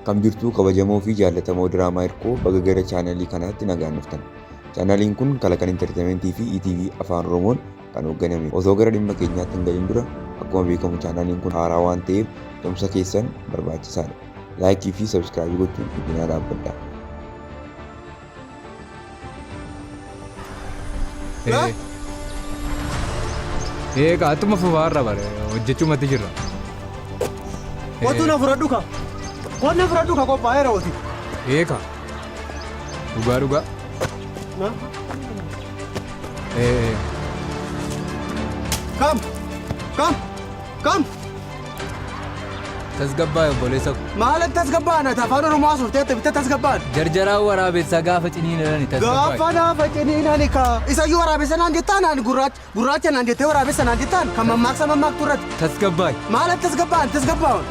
Akkam jirtu kabajamoo fi jaallatamoo Diraamaa Hirkoo, baga gara chaanalii kanaatti nagaan dhuftan. Chaanaliin kun Kalaqan Entertainment fi ETV Afaan Oromoon kan hoogganame. Osoo gara dhimma keenyaatti hin galin dura, akkuma beekamu chaanaliin kun haaraa waan ta'eef tumsa keessan barbaachisaadha. Laayikii fi sabskraayibii gochuun nu cinaa dhaabbadhaa. Ee. Egaa attuma fufaa irra bare hojjechuumatti jirra. Qotuu na fudhadhu ka. Qonna na fudhadhu ka qophaa'eera oti. Eeka. Dhugaa dhugaa. Ee. Kam? Kam? Kam? Tasgabbaa'e obboleessa ko. Maalatti tasgabba'an ati afaan Oromoo haasofte ati bitta tasgabba'an. Jarjaraan waraabessaa gaafa ciniinani tasgabbaa'e. Gaafa naafa ciniinani ka. Isayyuu waraabessa naan jettaan ani gurraacha gurraacha naan jettee waraabessa naan jettaan kan mammaaksa mammaaktu irratti. Tasgabbaa'e. Maalatti tasgabba'an tasgabba'an.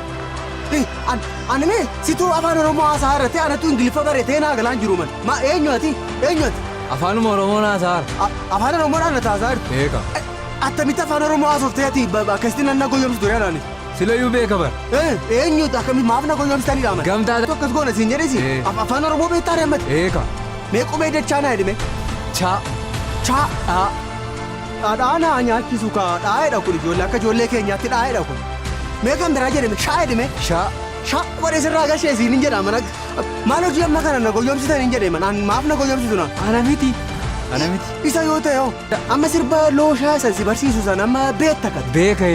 Ani mee situu afaan Oromoo haasaa irratti anatu Ingiliffa baratee naa galaan jiru man. Ma eenyu ati eenyu ati? Afaanuma Oromoo naasaara. Afaan Oromoodhaan na taasaa jirtu. Eeka. Attamitti afaan Oromoo haasoftee ati akkasitti nan na goyyomsitu ture anaan. Silayyuu beeka bar. Eenyu akkamitti maaf na goyyomsitanii dhaaman? Gamtaa Akkas goona siin jedhesi Eh. Afaan Oromoo beektaa reemmati. Eeka. Mee qubee dachaa naa jedhime. Cha. Chaa. Dhaa. Dhadhaa naa nyaachisu kaa dhaa'eedha kun ijoollee akka ijoollee keenyaatti dhaa'eedha kun. Mee kan biraa jedhame shaa jedhame. Sha. Shaa godhe sirraa gashee siin hin jedha mana maal hojii amma kana na goyyomsitan hin jedhe man maaf na goyyomsitu na. Ana miti. Ana miti. Isa yoo ta'e hoo amma sirba looshaa isa si barsiisu sana amma beekta kan. Beeka.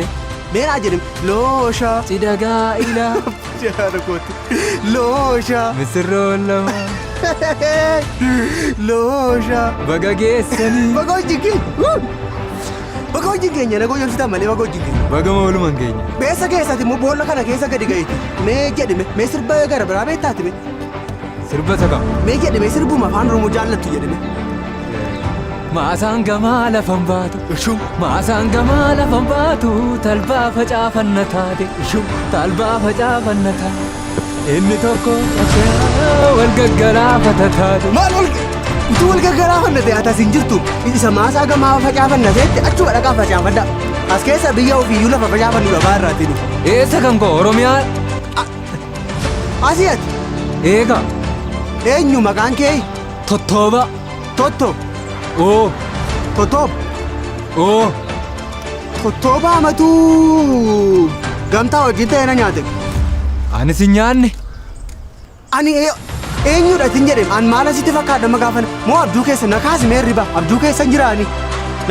Mee naa jedhame looshaa. Cidha gaa'ilaa. Jaala kooti. Looshaa. Misirroon lama. Looshaa. Baga geessanii. Baga hojii keenya. Baga hojii keenya na goyyomsitan malee baga hojii keenya. Baga ooluman keenya. Beessa keessatti immoo boolla kana keessa gadi ga'eeti. Mee jedhime mee sirba gara biraa beektaati mee. Sirba isa kam? Mee jedhime sirbuma afaan Oromoo jaallattu jedhime. Maasaan gamaa lafan baatu. Maasaan gamaa lafan baatu talbaa facaafanna taate. Talbaa facaafanna taate. Inni tokko wal gaggalaafata taate. Maal wal utuu wal gaggalaafanna ta'e ati as hin jirtu isa maasaa gamaa facaafanna ta'etti achuma dhaqaa facaafadha. As keessa biyya ofiiyyuu lafa facaafannu dhabaa irraati nu. Eessa kan koo Oromiyaa? Asii ati Eega. eenyu maqaan kee? Tottooba. Totto. Oo. Tottoob. Oo. Tottooba amatuu gamtaa wajjin ta'ee na nyaate. Anis hin nyaanne. Ani eenyudha itin jedhe an maal asitti fakkaadha amma gaafana moo abjuu keessa na kaasi mee riba abjuu keessa hin jiraani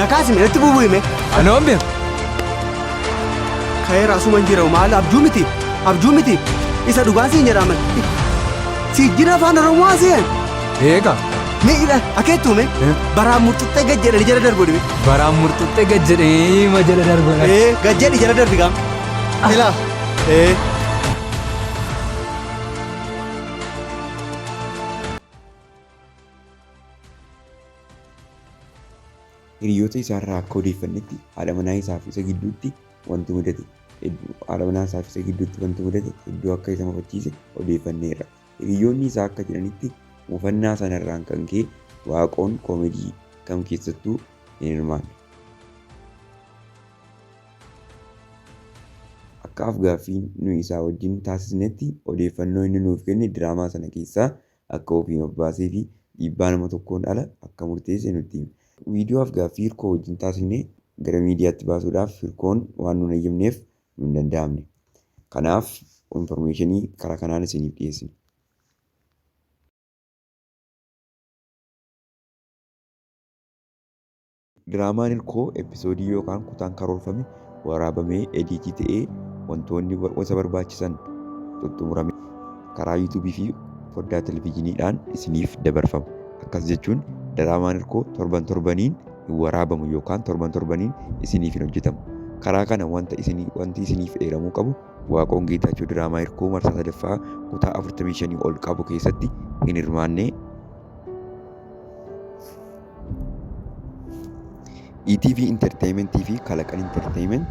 na kaasi mee natti bubu'ime. Anoon beeku. Ka'eera asuma hin jira maal abjuu miti abjuu miti isa dhugaa siin jedha aman si jira afaan Oromoo asii Eega. mee ila akeettuu mee baraa murxuxxee gad jedhanii jala darbu dhime. Baraan murxuxxee gad jedhee ma jala darbu. Ee gad jedhi jala darbi gaam. Ilaa ee. Hiriyoota isaarraa akka odeeffannetti haadha manaa isaa fi isa gidduutti wanti mudate hedduu haadha manaa isaa fi isa gidduutti wanti mudate hedduu akka isa mufachiise odeeffanneerra. Hiriyoonni isaa akka jedhanitti mufannaa sanarraan kan ka'e Waaqoon koomedii kam keessattuu hin hirmaanne. Akka afgaaffii nuyi isaa wajjin taasisnetti odeeffannoo inni nuuf kenne diraamaa sana keessaa akka ofiin of baasee fi dhiibbaa nama tokkoon ala akka murteesse nutti hime. Viidiyoo afgaaffii Hirkoo wajjin taasifne gara miidiyaatti baasuudhaaf Hirkoon waan nuun hayyamneef nuun danda'amne. Kanaaf information karaa kanaan isiniif dhiyeessine. Diraamaan Hirkoo episoodii yookaan kutaan karoorfame waraabamee ediitii ta'ee wantoonni isa barbaachisan xuxxumuramee karaa yuutuubii fi foddaa televizyiiniidhaan isiniif dabarfama. Akkas jechuun diraamaan Hirkoo torban torbaniin hin waraabamu yookaan torban torbaniin isiniif hin hojjetamu. Karaa kana wanta isinii wanti isiniif eeramuu qabu Waaqoon Geetaachoo diraamaa Hirkoo marsaa sadaffaa kutaa 45 ol qabu keessatti hin hirmaanne. ETV Entertainment fi Kalaqan Entertainment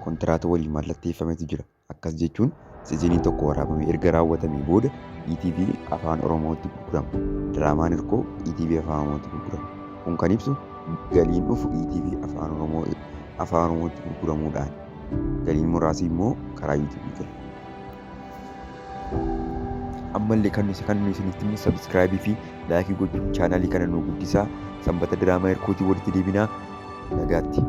kontiraata waliin mallatteeffametu jira. Akkas jechuun siiziniin tokko waraabamee erga raawwatamee booda ETV Afaan Oromootti gurgurama. Diraamaan Hirkoo ETV Afaan Oromootti gurgurama. Kun kan ibsu galiin dhufu ETV Afaan Oromoo Afaan Oromootti gurguramuudhaani. Galiin muraasi immoo karaa YouTube gala. Ammallee kan nuyi kan nuyi isinitti himnu subscribe fi like gochuun chaanaalii kana nu guddisaa. Sanbata diraamaa hirkootii walitti deebinaa. Nagaatti.